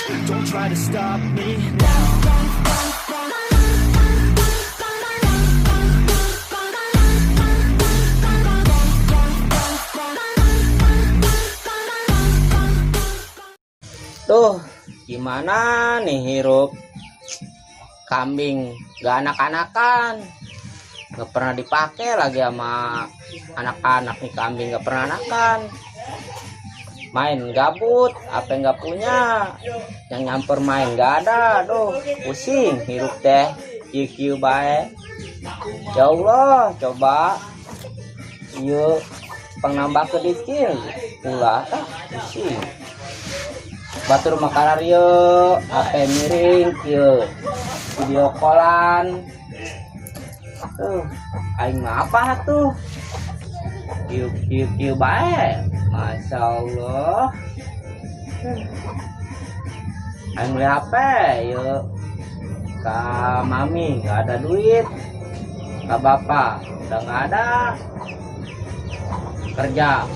Don't try to stop me now. Tuh, gimana nih hirup? Kambing gak anak-anakan. Gak pernah dipakai lagi sama anak-anak nih, kambing gak pernah anakan. Main gabut, apa yang gak punya. Yang nyamper main gak ada, aduh, pusing hirup teh. Kieu-kieu bae. Ya Allah, coba. Yuk, pengnambah ke dikit. Ulah, ah, pusing. Batur makarar yuk, HP miring kieu, video callan tuh. Aing mah apa tuh, kieu kieu kieu bae. Masya Allah, aing beli HP yuk ke mami nggak ada duit, ke bapak udah nggak ada, kerja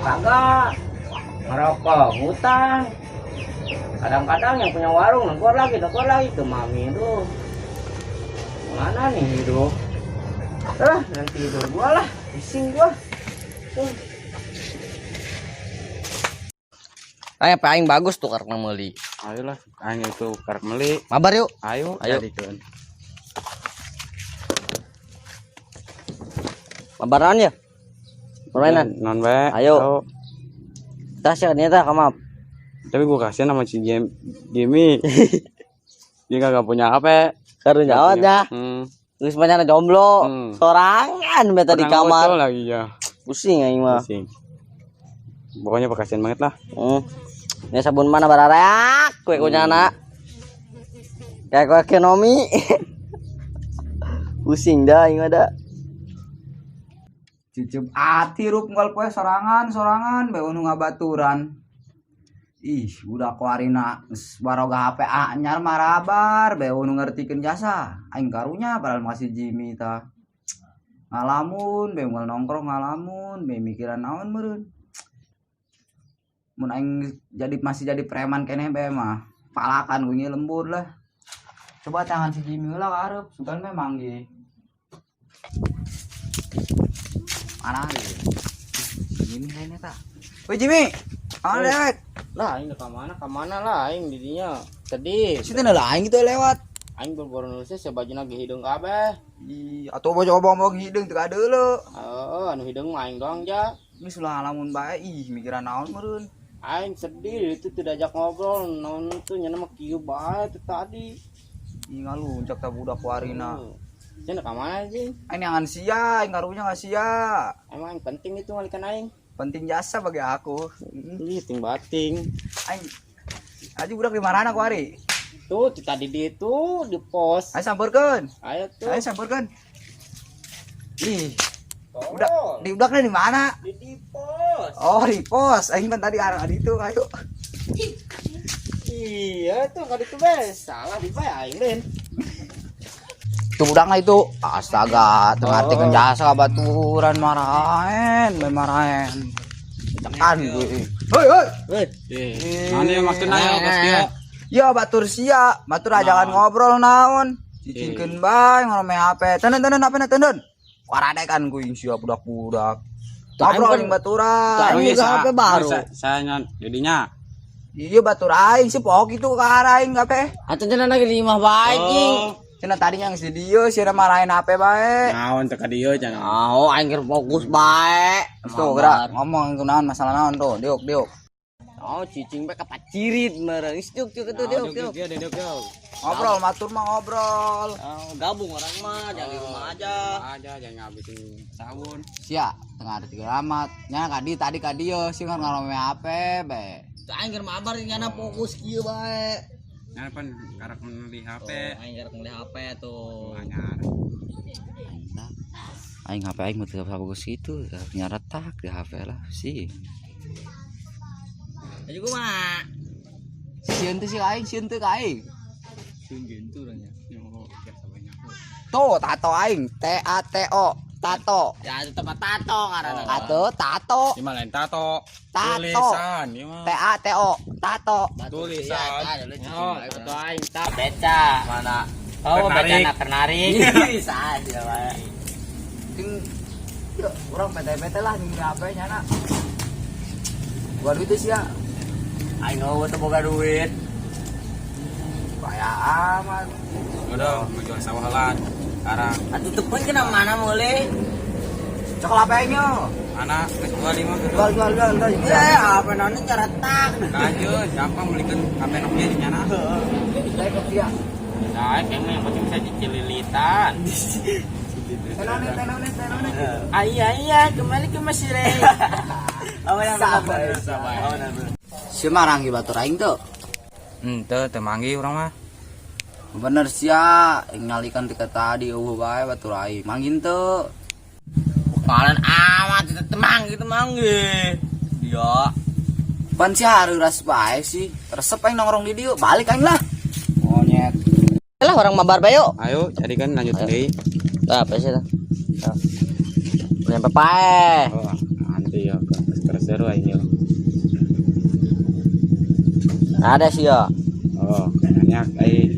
kagak, ngerokok ngutang, kadang-kadang yang punya warung nengkor lagi, nengkor lagi ke mami. Itu mana nih hidup? Ah, nanti tidur gua lah, pusing gua. Tuh. Ayo paling bagus tuh karena meuli. Ayolah, aing itu karek meuli. Mabar yuk. Ayo, Ayo. jadikeun. Mabaran ya? Permainan. Non bae. Ayo. Tas ya ternyata kamap. Tapi gua kasihan sama si Jimmy. Dia kagak punya HP. Karunya Nggak awat punya. ya. Geus banyak jomblo. Sorangan beta di Pernah kamar. ngocol lagi ya. Pusing aing mah. Pusing. Pokoknya kasihan banget lah. Ini sabun mana barareak kue kunyana. Kayak kue ekonomi. Pusing dah aing mah dah. Cucup ati rup unggal poe sorangan sorangan bae nu ngabaturan. Ih, budak kuarina geus baroga HP anyar marabar bae nu ngartikeun jasa. Aing karunya padahal masih Jimmy tah. Ngalamun bae unggal nongkrong, ngalamun bae mikiran naon meureun. Mun aing jadi masih jadi preman keneh bae mah palakan gue lembur lah. Coba tangan si Jimmy lah karep, sugan memang ge. Mana nih? Jimmy kayaknya tak. Woi Jimmy, mana lewat? Lah aing ka mana, ka mana lah aing didinya sedih. Situ lah aing itu lewat. Aing baru nulisnya sebajuna ge hideung kabeh. Ih, atuh bocah obong-obong hideung teu ada lo. Heeh, anu hideung mah aing doang ja. Ini sulah ngalamun bae, ih mikiran naon meureun. Aing sedih itu tidak ajak ngobrol naon tuh nya mah kieu bae teh tadi. Ih ngaluncak ta budak warina. Cenah ka mana sih? Aing nyangan sia, aing karunya nggak sia. Emang aing penting itu ngalikan aing. Penting jasa bagi aku. Ih, ting bating. Aing aja budak di mana ku hari? Tuh, di tadi di itu di pos. Ayo samperkeun. Ayo tuh. Ayo samperkeun. Ih, Tolol. budak di budaknya di mana? Di pos. Oh, di pos. Aing kan tadi arah itu, ayo. Iya tuh kali itu be salah di bae aing den. Itu budaknya itu. Astaga, tengah arti jasa baturan marahin, bae marahin. Tekan gue. Hoi, hoi. Mana yang maksudnya ya, Bos Tio? Ya batur sia, batur ajakan ngobrol naon. Cicingkeun bae ngorome HP. Tenan tenan HP na tenan. Waradekan kuing sia budak-budak. Ngobrol jeung baturan. Aing juga HP baru. Saya jadinya. Iya batur aing sih pokok itu ke arah aing HP. Atuh cenah lagi di imah bae cing. Cenah tadi yang si dia sia marahin HP bae. Naon teu ka dieu cenah. Oh, aing keur fokus bae. Terus tuh gerak ngomong itu naon masalah naon tuh, diuk diuk. Oh, cicing bae kapacirit meureun. Geus diuk diuk itu diuk diuk. Ngobrol matur mah ngobrol. Oh, gabung orang mah jangan di rumah aja. Aja jangan ngabisin sabun. Sia tengah ada tiga amat. Nya kadi tadi kadi yo sih ngarome HP bae. Tuh, aing keur mabar nyana fokus kieu bae. Nya pan karek meuli HP. Tuh, aing keur meuli HP tuh. Anyar. Aing HP aing mah teu bagus itu, punya retak di HP lah sih. Ayo gua mah. Sieun teu sih aing, sieun teu ka aing. Sieun gitu nya. Tuh, tato aing T A T O. Tato. Ya itu tempat tato ngaranna. Atuh tato. Ini mah lain tato. Tato. Tulisan, ini mah. T A T O. Tato. Tulisan. Oh, itu aing tak beca. Mana? Oh, beca Ternarik. na ternarik. Bisa aja, Pak. Ting yuk, urang PT-PT lah jeung HP nya na. Gua duit sih ya. Aing eueuh teu boga duit. Kaya amat. Udah, mau jual sawah lah. Sekarang Atuh teu pun kena mana meuli? Coklat HP nya. anak geus jual ieu mah. Jual jual jual jual. Eh, apa naon nyeretak. Kajeun, gampang belikan HP Nokia di nyana. Saya ke dia. Nah, kayaknya yang penting bisa dicililitan. Tenone tenone tenone. Ah, iya iya, kembali ke Mas Rey. Apa yang Sabar, sabar. Si maranggi batur aing tuh. Henteu, teu manggi urang mah. Bener sia, aing nyalikan tika tadi eueuh bae batur aing. Manggin teu. Kalian amat itu temang gitu manggi. Dia. Pan sia hareuras bae sih. Resep aing nongkrong di dieu, balik aing lah. Monyet. Lah orang mabar bae yuk. Ayo, jadikan lanjut deui. Lah, apa sih dah? Nyampe pae. Oh, nanti ya, seru aing ya. Ada sih ya. Oh, kayaknya aing.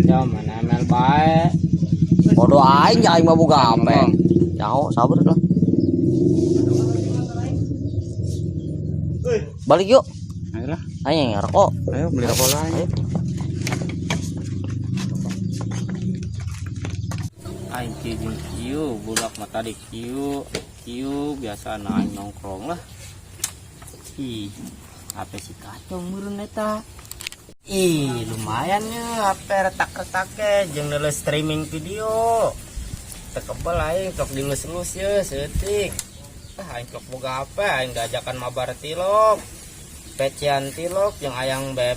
Ya, mana ML bae. Bodoh aing ya aing mah boga HP. Ngomong. Jauh sabar lah. Balik yuk. Ayo lah, Ayo ngerokok. ayo beli rokok lah. Ayo. Aing kieu jeung kieu, bulak mata di kieu, kieu biasa na aing nongkrong lah. Ih, HP si kacong meureun eta. Ih, lumayan ya HP retak-retake jeung neuleuh streaming video. Teu kebel aing sok dilus-lus ye seutik. Ah, aing sok boga HP aing diajakan mabar tilok. Pecian tilok jeung ayang beb.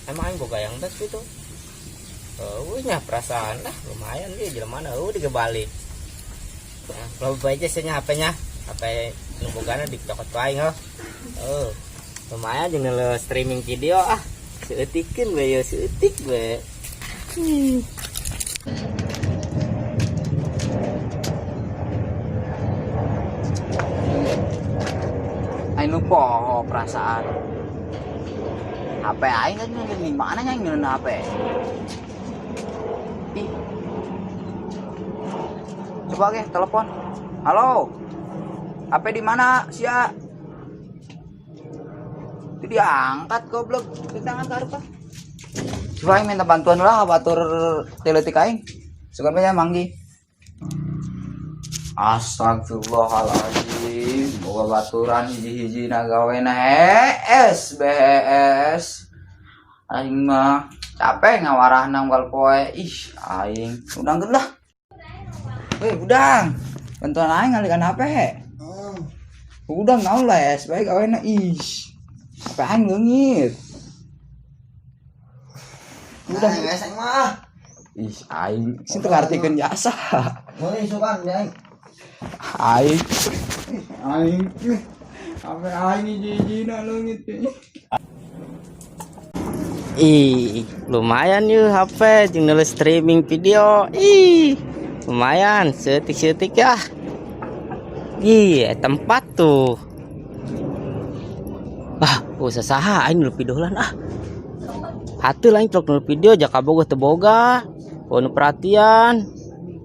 Emang aing boga ayang beb gitu. Oh, nya perasaan lah lumayan dia jelema mana eueuh digebalik. Nah, loba aja sih nya HP-nya. HP nu bogana dicokot ku aing heuh. Oh, lumayan jeung neuleuh streaming video ah. Seutikeun we ye, seutik we. Aing nu poho perasaan. HP aing kan di mana nya ngeun HP? Ih. Coba ge telepon. Halo. HP di mana sia? Itu diangkat goblok. Di tangan karep ah. Coba aing minta bantuan lah batur teletik aing. Sugan bae manggi. Astagfirullahaladzim. Boga baturan hiji-hiji nagawena hees BS. Aing mah capek ngawarahna unggal poe. Ih, aing udang lah. Weh, udang. Bantuan aing ngalikan HP. Udang naon lah es bae gawena ih. HP aing leungit. Udang Nah, aing mah. ih aing sing teu ngartikeun jasa. Boleh sukan aing. Aing aing HP aing hiji-hijina leungit. Ih, lumayan yuk HP jeung neuleuh streaming video. Ih, lumayan seutik-seutik ya. Ih, tempat tuh. Ah, usah saha aing nu videolan ah. Hati lain truk nu video jaka bogoh teu boga. Nu perhatian.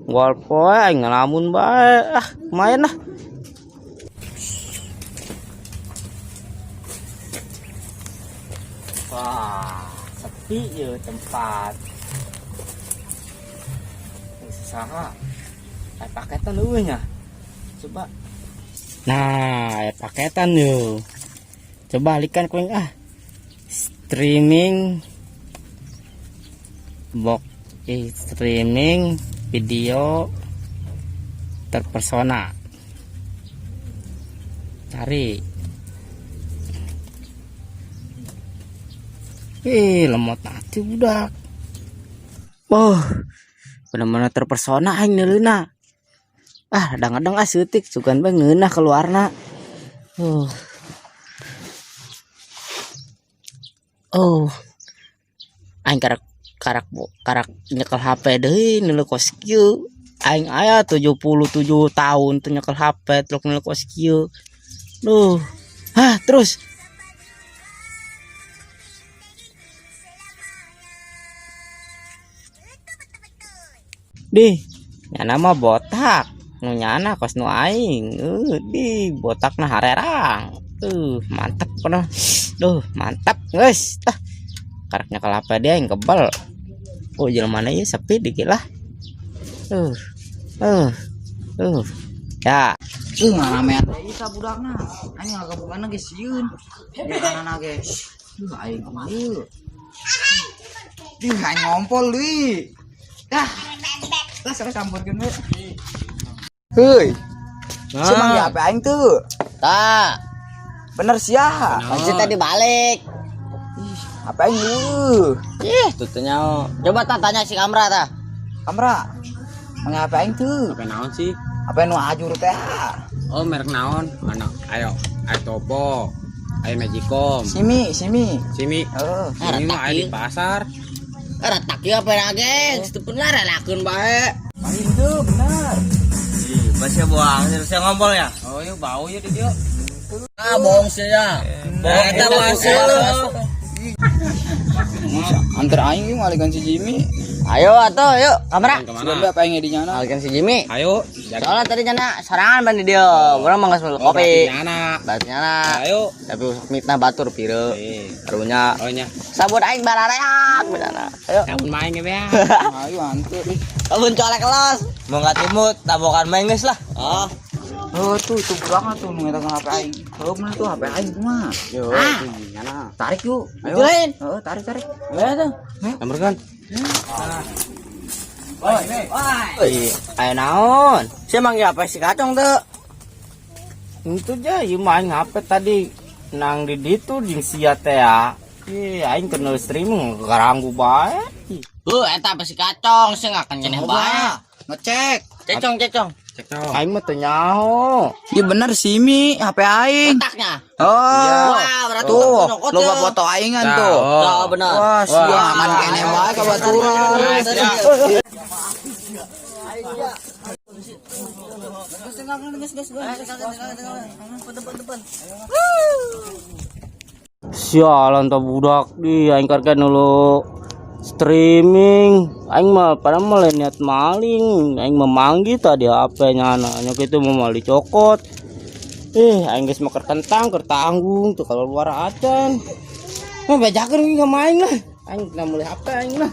Gol poe aing ngalamun bae. Ah, lumayan lah. Wah, sepi ya tempat. Saha. Aya paketan eueuh nya. Coba. Nah, aya paketan yo. Coba alihkan kuing ah. Streaming box streaming video terpersona. Cari. Ih, lemot hati budak. Oh, bener-bener terpersona aing neuleuna. Ah, kadang-kadang ah seutik sugan bae ngeunah keluarna. Oh. Oh. Aing karak karak karak nyekel HP deui neuleuh kos kieu. Aing aya 77 tahun teu nyekel HP teluk ngeluk kos kieu. Duh. Hah, terus Dih, nyana mah botak. Nu nyana kos nu aing. Di botakna harerang. Mantap pernah. Duh, mantap geus. Tah. Karek nyekel HP dia aing kebel. Oh, jelema mana ieu sepi dikit lah. Uh. Uh. Uh. Ya, Ngaramean teh ieu budakna. Aing ngagabunganna ge sieun. Janganana ge. Duh, aing ieu. Duh, aing ngompol deui. Dah. Lah sok campurkeun we. Heuy. Si mang HP aing tuh. Tah, Bener sia. pasti tadi balik. Ih, HP aing leueuh. Ih, tuh tanya. Coba tah tanya si Kamra tah. Kamra. Mang HP aing tuh. HP naon sih? HP nu ajur teh. Oh, merek naon? Anak, ayo, ayo Topo. Ayo Magicom. Simi, simi. Simi. Heeh. Simi mah ayo di pasar. Retak ieu apa lagi? Geus teu bener lakeun bae. Aing tuh bener. Ih, pasti buang, saya ngompol ya. Oh, iya bau ya di dia. Ah, bohong sih ya. Bohong eta masuk. Antar aing yuk ngalikan si Jimmy. Ayo atuh, yuk, kamera. Sebelum Kemana? apa aing di nyana? Ngalikan si Jimmy. Ayo, Soalnya tadi nyana sorangan ban di dia. Urang mah geus meuli kopi. Nyana. Berarti nyana. Ayo. Tapi usuk mitnah batur pire. Eh, Karunya oh nya. sabun aing barareak beunana. Ayo. Sabun main ya, Bea. Ayo antar. Sabun colek los. Mau nggak timut, tabokan main geus lah. Oh. Oh tuh itu budakna tuh nu eta HP aing. Heuh bener tuh HP aing mah. Yo, itu nyana. Tarik yuk. Ayo. Lain. Heeh, tarik tarik. Ayo tuh. Nomor kan? Oi, aya naon? Si emang ya apa si kacong tuh? Itu aja, ieu mah aing HP tadi nang di ditu jeung sia teh ya. Ih, aing kena streaming garanggu bae. Eta apa si kacong sih ngakan nyeneh bae. Ngecek. Cecong, cecong. Cek dong. Aing mah teu nyaho. Iya bener Simi HP aing. Otaknya. Oh. Wah, berarti Tuh, nyokot loba ya. foto aingan Nah, tuh. oh. Oh, bener. Wah, sia aman kene bae ka baturan. Sialan tuh budak di aing karek nulu streaming. Aing mah pada mah lain niat maling. Aing mah manggi tadi HP nya nya kitu mau mali cokot. Aing geus maker kentang keur tanggung tuh kalau luar acan. Mah bejakeun ge main lah. Aing kena meuli HP aing lah.